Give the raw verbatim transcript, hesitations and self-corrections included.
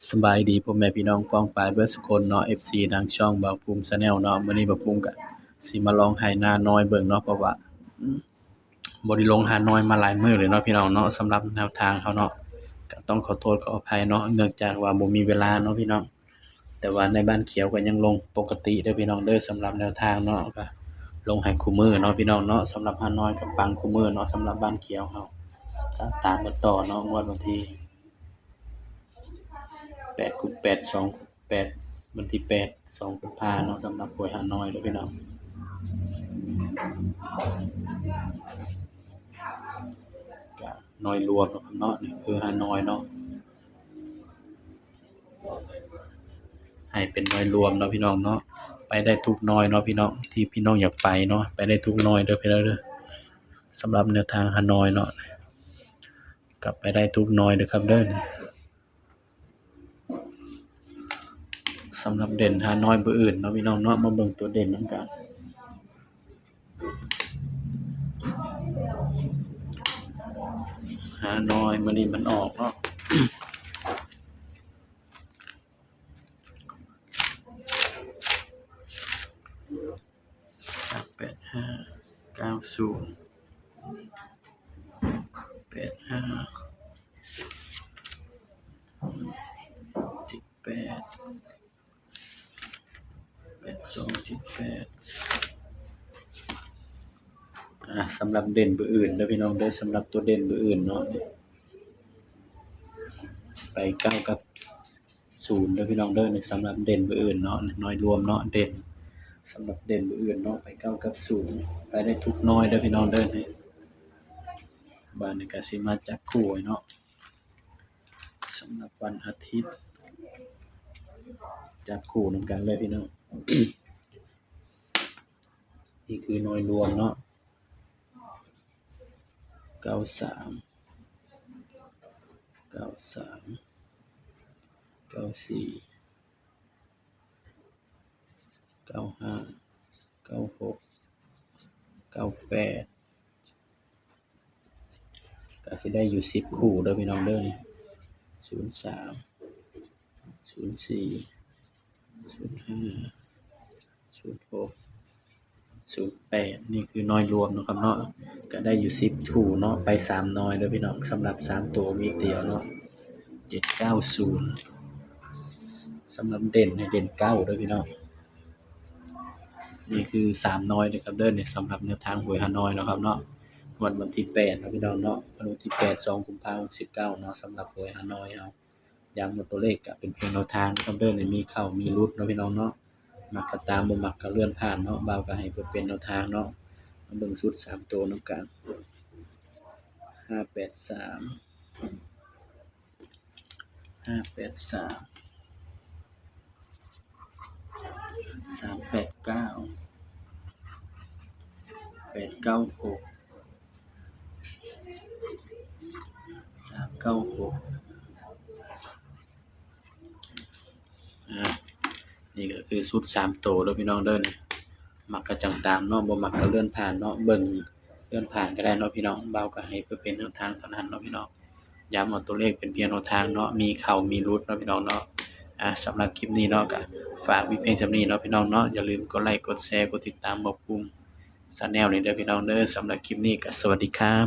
สบายดีพ่อแม่พี่น้องป้องปายเบิดสุคนเนาะ เอฟซี ทางช่องบ่าวภูมิ Channel เนาะ มื้อนี้บ่าวภูมิก็สิมาลองไฮ่ฮานอยเบิ่งเนาะ เพราะว่า อืม บ่ได้ลงฮานอยมาหลายมื้อเลยเนาะพี่น้องเนาะ สำหรับแนวทางเฮาเนาะ ก็ต้องขอโทษขออภัยเนาะ เนื่องจากว่าบ่มีเวลาเนาะพี่น้อง แต่ว่าในบ้านเขียวก็ยังลงปกติเด้อพี่น้องเด้อ สำหรับแนวทางเนาะ ก็ลงให้คู่มื้อเนาะพี่น้องเนาะ สำหรับฮานอยก็ปังคู่มื้อเนาะ สำหรับบ้านเขียวเฮา ก็ตามกันต่อเนาะ งวดวันที่ แปดกุม แปด สอง แปด วันที่ แปด สอง กุมภาเนาะ สำหรับหวยฮานอยเด้อพี่น้อง ก็หน่วยรวมเนาะครับเนาะ นี่คือฮานอยเนาะ ให้เป็นหน่วยรวมเนาะพี่น้องเนาะ ไปได้ทุกหน่วยเนาะพี่น้อง ที่พี่น้องอยากไปเนาะ ไปได้ทุกหน่วยเด้อพี่น้องเด้อ สำหรับแนวทางฮานอยเนาะ ก็ไปได้ทุกหน่วยเด้อครับเด้อ สำหรับเด่นฮานอยมื้ออื่นเนาะพี่น้องเนาะ มาเบิ่งตัวเด่นนำกัน ฮานอยมื้อนี้มันออกเนาะ แปดห้า เก้าศูนย์ แปดห้า เจ็ดแปด แปดสอง เจ็ดแปด อ่า สำหรับเด่นมื้ออื่นเด้อพี่น้องเด้อ สำหรับตัวเด่นมื้ออื่นเนาะ ไปเก้ากับศูนย์เด้อพี่น้องเด้อ นี่สำหรับเด่นมื้ออื่นเนาะ หน่วยรวมเนาะ เด่น สำหรับเด่นมื้ออื่นเนาะ ไปเก้ากับศูนย์ ไปได้ทุกหน่วยเด้อพี่น้องเด้อ นี่ บาดนี้ก็สิมาจับคู่ให้เนาะ สำหรับวันอาทิตย์ จับคู่นำกันเลยพี่น้อง นี่คือหน่วยรวมเนาะ เก้าสาม เก้าสาม เก้าสี่ เก้าห้า เก้าหก เก้าแปด ก็สิได้อยู่สิบคู่เด้อพี่น้องเด้อ ศูนย์สาม ศูนย์สี่ ศูนย์ห้า ศูนย์หก ศูนย์แปด นี่คือหน่วยรวมเนาะครับเนาะ ก็ได้อยู่สิบคู่เนาะ ไปสามหน่วยเด้อพี่น้อง สำหรับสามตัวมีเดียวเนาะ เจ็ดเก้าศูนย์ สำหรับเด่นให้เด่นเก้าเด้อพี่น้อง นี่คือสามหน่วยเด้อครับเด้อ นี่สำหรับแนวทางหวยฮานอยเนาะครับเนาะ งวดวันที่ แปด เนาะพี่น้องเนาะ งวดวันที่ แปด สอง กุมภาพันธ์ หกสิบเก้า เนาะ สำหรับหวยฮานอยเฮา ย้ำว่าตัวเลขก็เป็นเพียงแนวทางนะครับเด้อ นี่มีเข้ามีหลุดเนาะพี่น้องเนาะ มักก็ตาม บ่มักก็เลื่อนผ่านเนาะ บ่าวก็ให้เพื่อเป็นแนวทางเนาะ มาเบิ่งชุดสามตัวนำกัน ห้าแปดสาม ห้าแปดสาม สามแปดเก้า แปดเก้าหก สามเก้าหก อ่า นี่ก็คือชุดสามตัวเด้อพี่น้องเด้อ นี่ มักก็จั่งตามเนาะ บ่มักก็เลื่อนผ่านเนาะ เบิ่งเลื่อนผ่านก็ได้เนาะพี่น้อง บ่าวก็ให้เพื่อเป็นแนวทางเท่านั้นเนาะพี่น้อง ย้ำว่าตัวเลขเป็นเพียงแนวทางเนาะ มีเข้ามีหลุดเนาะพี่น้องเนาะ อ่า สำหรับคลิปนี้เนาะ ก็ฝากไว้เพียงส่ำนี้เนาะพี่น้องเนาะ อย่าลืมกดไลก์ กดแชร์ กดติดตามบ่าวภูมิ Channel นี่เด้อพี่น้องเด้อ สำหรับคลิปนี้ก็สวัสดีครับ